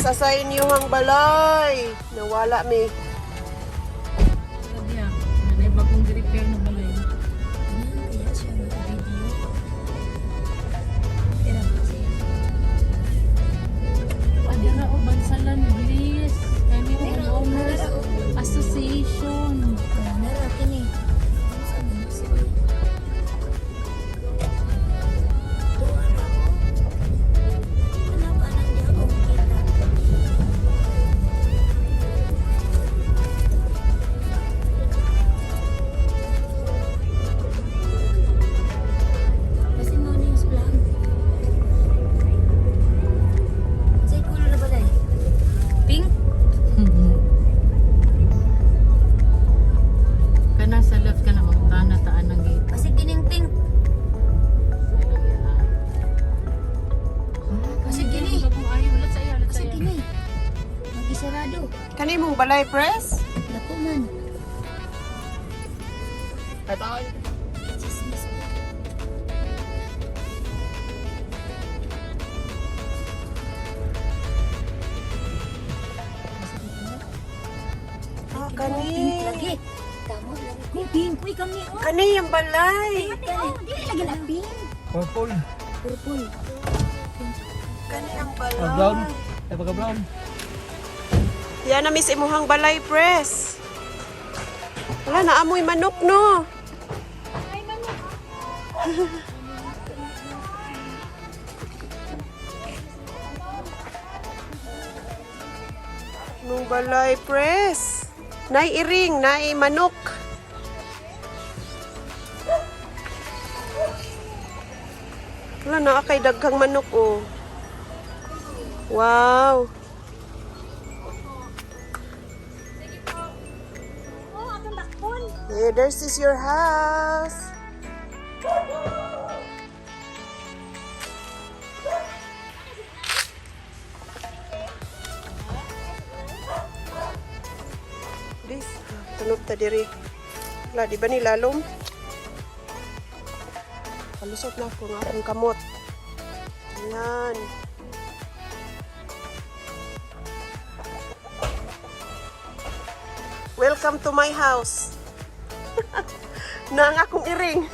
Asa inyong balay? Nawala mi. Sabi ah, may bagong repair na balay. Kaya siya nag-video. Pero kasi, Adira o Bansalan Bliss. Kani Homeowners Association. Wala na rakin eh. Saan na siya? Tuwa ra ko. Ano ba nang di ako makita? Kasi mo na yung vlog. Sa'y color na balay? Pink? Kana sa left ka na mangutana taan ng gate. Kasi kining pink. Kasi kini. Bagong ayaw, wala sa iya, wala sa Kasi iya. kini. Magisarado. Kani mong balay, Pres? Dako man. Chismis. Ah, Pink kani. lagi. Tama lagi. May pink. Uy, kami. Oh. Kani yung balay. Kani, oh. Di lagi na pink. Purple. Purple. Kani ang Ah, brown. balay. Ay, pagka brown. Yan na miss imuhang balay, Pres. Wala na amoy manok no. Mong balay, Pres. Nay iring, nay manok. Wala na kay daghang manok oh. Wow. Hey, this is your house. This, tunog ta diri. Wala, di ba ni lalom? Palusot na ako nga akong kamot. Ayan. Welcome to my house. Na ang akong iring.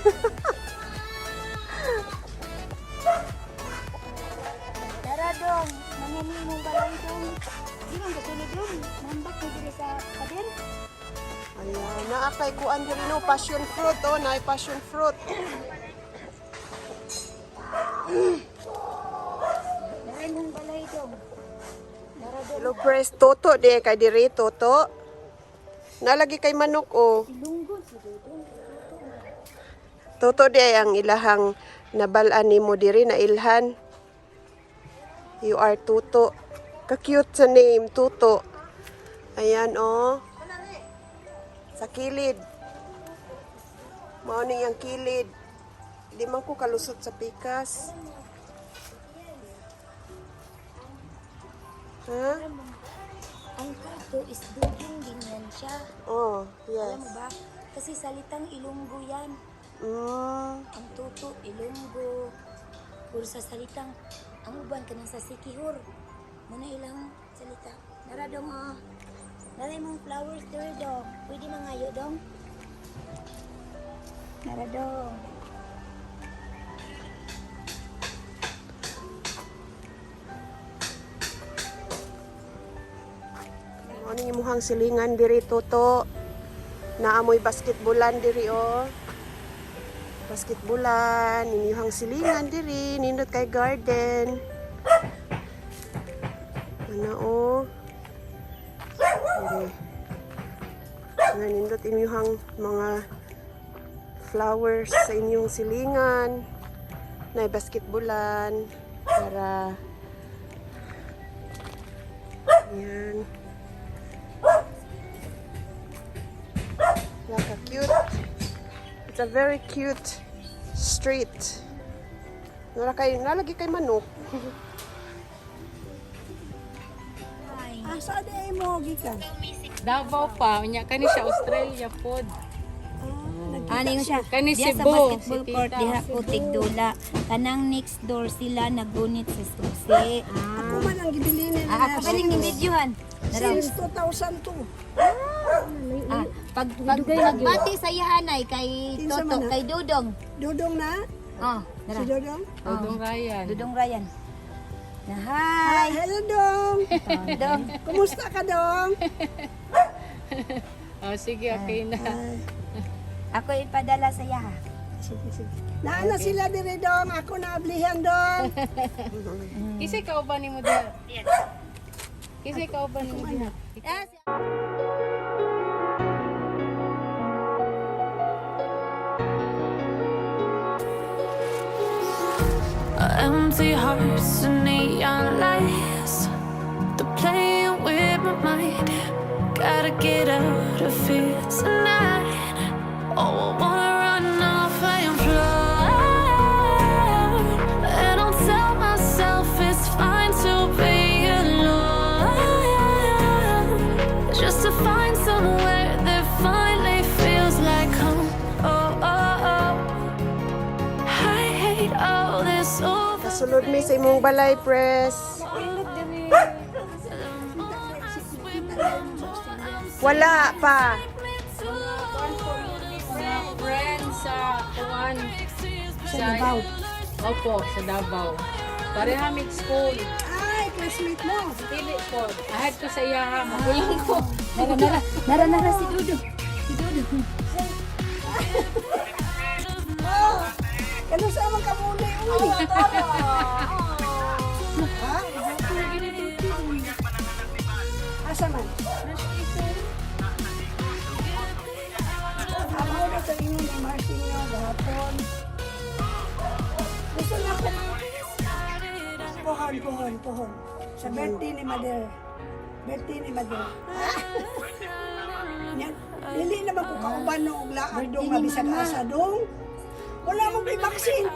Tara dong. Mangani mong balay dong. Di man kasunod dong. Mambak ko diri sa pader. Ayan, naa kay kuan diri no, passion fruit oh, naay passion fruit. Dara mong balay dong. Dara dong. Hello press toto di kay diri toto. Nalagi kay manok oh. Ilunggo si Dodong. Toto di ay ang ilahang nabal-an nimo diri na ilhan. You are Tuto. Ka-cute sa name, Tuto. Ayan oh. Sa kilid. Mao ni ang kilid. Di man ko kalusot sa pikas. Ha? Ang tuto is dudong din yan siya. Oh, Alam mo yes. ba? Kasi salitang Ilonggo yan. Ang tuto, Ilonggo. Puro sa salitang, ang uban ka sa Sikihor. Muna ilang salita. Nara dong ah. Nara mong flowers there dong. Pwede mangayo dong. Nara dong. Ano yung imuhang silingan diri Toto? Naamoy basketbolan diri oh. Basketbolan, inyuhang silingan diri, nindot kay garden. Ano oh. Diri. Nga nindot inyuhang mga flowers sa inyong silingan. Na basketbolan para. Yan. Like a cute. It's a very cute street. Nala kay nalagi kay manok. Ah, sa di mo gikan? Davao pa, unya kani siya Australia pod. Ah, Ano yung siya? Kani Diya sa Cebu, basketball si court, tita. diha ko tigdula. Kanang next door sila nagunit sa susi. Ako man ang gibilin nila. Ah, ako kaning videohan. Since 2002. Ah, pag pagbati sa ihanay kay Kinsa Toto, man, ah? kay Dudong. Dudong na? Oh, Si nara. Dudong? Dudong Ryan. Dudong Ryan. Na Hi, hi. hello Dong. Dong. Kumusta ka, Dong? Oh, sige, okay na. Ay, Ako ipadala sa iya. sige, sige. Naana sila dire, Dong. Ako na ablihan, Dong. Kasi kauban nimo diha. Kasi kauban nimo diha. Ah, Empty hearts and neon lights. They're playing with my mind. Gotta get out of here tonight. Oh, I wanna run off and fly. And I'll tell myself it's fine to be alone. Just to find somewhere that finally feels like home. Oh. I hate all this over. Kasulod mi sa imong balay, press. Wala pa. Friend sa Kuan. Sa Davao. Opo, sa Davao. Pareha mix school. Ay, classmate mo. Dili po. Ahad ko sa iya ha. Magulang ko. Nara, nara, nara, nara si Dudong. Si Dudong. Oh, kano sa amang kamuli? Uy. Ha? Asa man? Amo na sa inyo ni Marcinho gahapon. Gusto na ko. Pohon, pohon, pohon. Sa birthday ni Mother. Birthday ni Mother. Yan. Dili naman ko kauban no og laag dong mabisag asa dong. Wala mong may vaccine.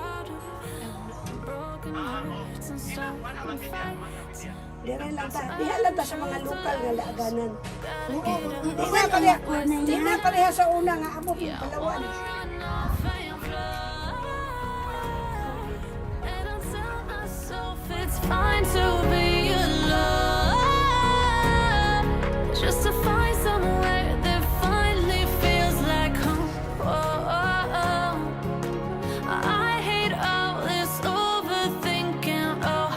Dire lang ta. Diha lang ta sa mga lokal nga laaganan. Di na pareha sa una nga amo pud Palawan. And I'll tell myself it's fine to be alone. Just to find somewhere that finally feels like home. Oh. I hate all this overthinking. Oh.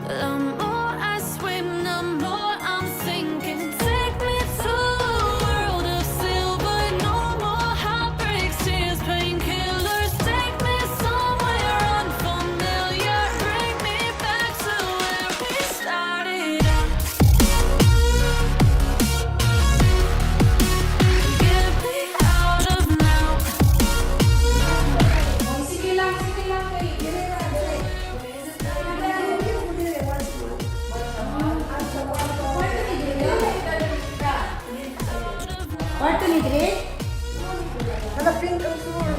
The more I swim, the more I'm sinking. Take me to a world of silver. No more heartbreaks, tears, painkillers. Take me somewhere unfamiliar. Bring me back to where we started out. Get me out of now. Sige lang, sige lang. Kay. Kwarto ni Dre? Hala, pink ang floor.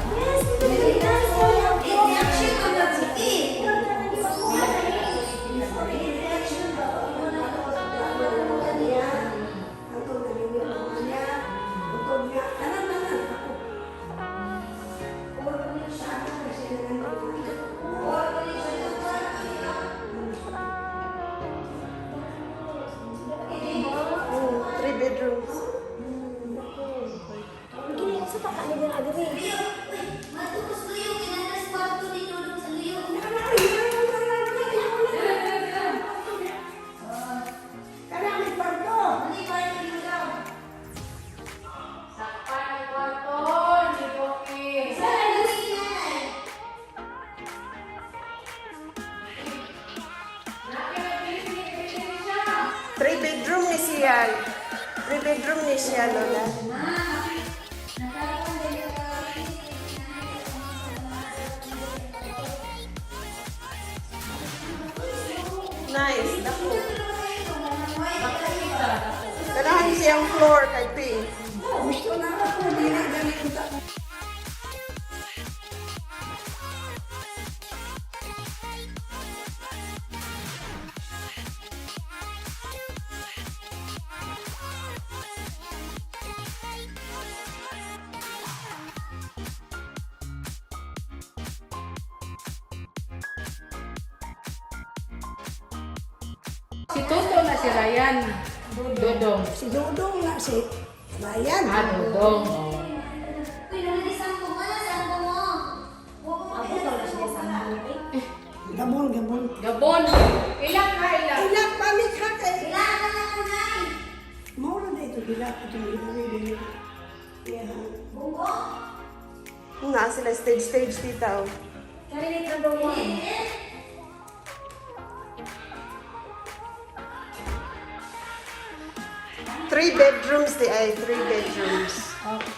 Ato nalinyo ang niya. Utod niya. Tanan tanan ako. Three bedrooms. Sa pa ka ni Agri. Kana may kwarto. Sakpan ang kwarto ni Poki. Three bedroom ni siya. Three bedroom ni siya, Lola. Nice. Dako. Ganahan siyang floor kay pink. Gusto na ako dili gani unta. Si Toto na si Ryan. Dodong. Si Dodong na si Ryan. Ah, Dodong. Oh. Uy, nalagi sambong. Ano sambong mo? Abo ka na siya sambong. Eh. Gabon, Gabon. Gabon. Ilang ka, ilang? Ilak, balik ha kay. Kailangan na lang kunay. Mauro na ito, hilak. Ito, hilak. Yeah. Bungo? Naa sila stage stage, tita, oh. Candidate number 1. Three bedrooms di ay, three bedrooms. Okay.